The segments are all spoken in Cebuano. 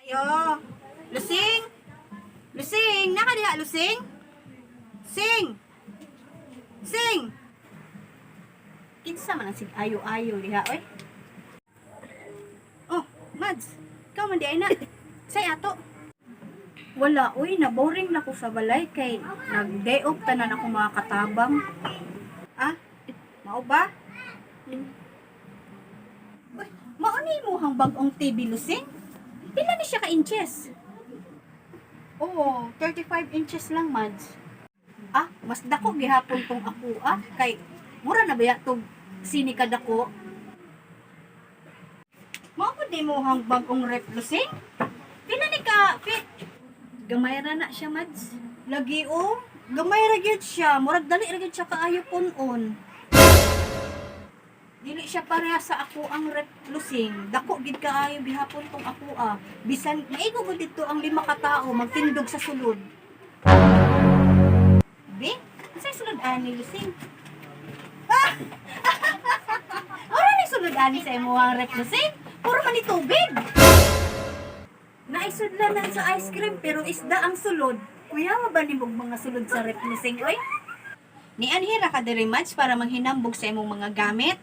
Ayo. Lusing! Lusing! Naka diha, Lusing? Sing! Sing! Kinsa man ang sig ayo-ayo diha, oy? Oh, Mads, ikaw man di ay na. Say ato. Wala, uy, na boring na ko sa balay kay nag-day off tanan ako mga katabang. Ah, mao ba? Uy, mao ni imong bag-ong TV, Lusing? Pila ni siya ka inches? Oo, 35 inches lang, Mads. Ah, mas dako gihapon tong ako ah kay mura na baya tog sini ka dako. Mao pud ni imong bag-ong ref, Lusing? Pila ni ka fit? Gamay ra na siya, Mads. Lagi oh, gamay ra gyud siya. Murag dali ra gyud siya kaayo pun-on. Dili siya pareha sa ako ang ref, Lusing. Dako gid kaayo bihapon tong ako ah. Bisan maigo gud dito ang lima ka tao magtindog sa sulod. Be, unsay sulod ani, Lusing? Ah! Ora ni sulod ani sa imong ref, Lusing? Puro man ni tubig. Naisudlanan sa ice cream pero isda ang sulod. Kuya ba nimog mga sulod sa ref, Lusing, oy? Nianhi ra ka diri, Mads, para manghinambog sa imong mga gamit.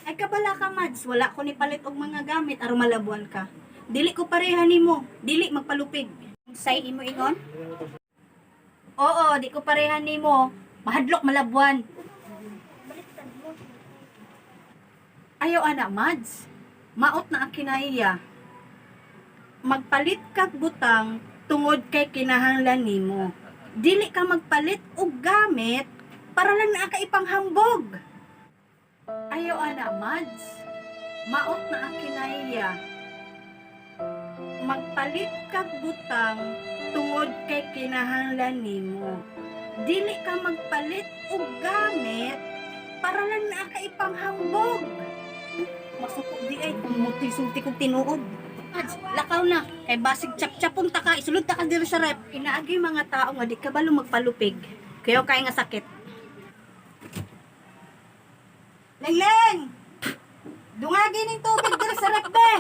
Ay kabala ka, Mads, wala ko ni palit og mga gamit aron malabuan ka. Dili ko pareha nimo, dili magpalupig. Say imo ingon? Oo, di ko pareha nimo. Mahadlok malabuan. Ayaw ana, Mads. Maot na ang kinaiya. Magpalit kag butang tungod kay kinahanglan nimo. Dili ka magpalit og gamit para lang naa ka ipanghambog. Ayaw ana, Mads. Maot na ang kinaiya. Magpalit kag butang tungod kay kinahanglan nimo. Dili ka magpalit og gamit para lang naa ka ipanghambog. Masuko di ay kung muti-sulti kong tinuod. Mads, lakaw na. Kay basig chap-chapon ta ka, isulod ta ka diri sa rep. Inaagi mga tao nga di kabalo magpalupig. Kayo kay nga sakit. Lengleng! Dungagi ning tubig diri sa rep, be.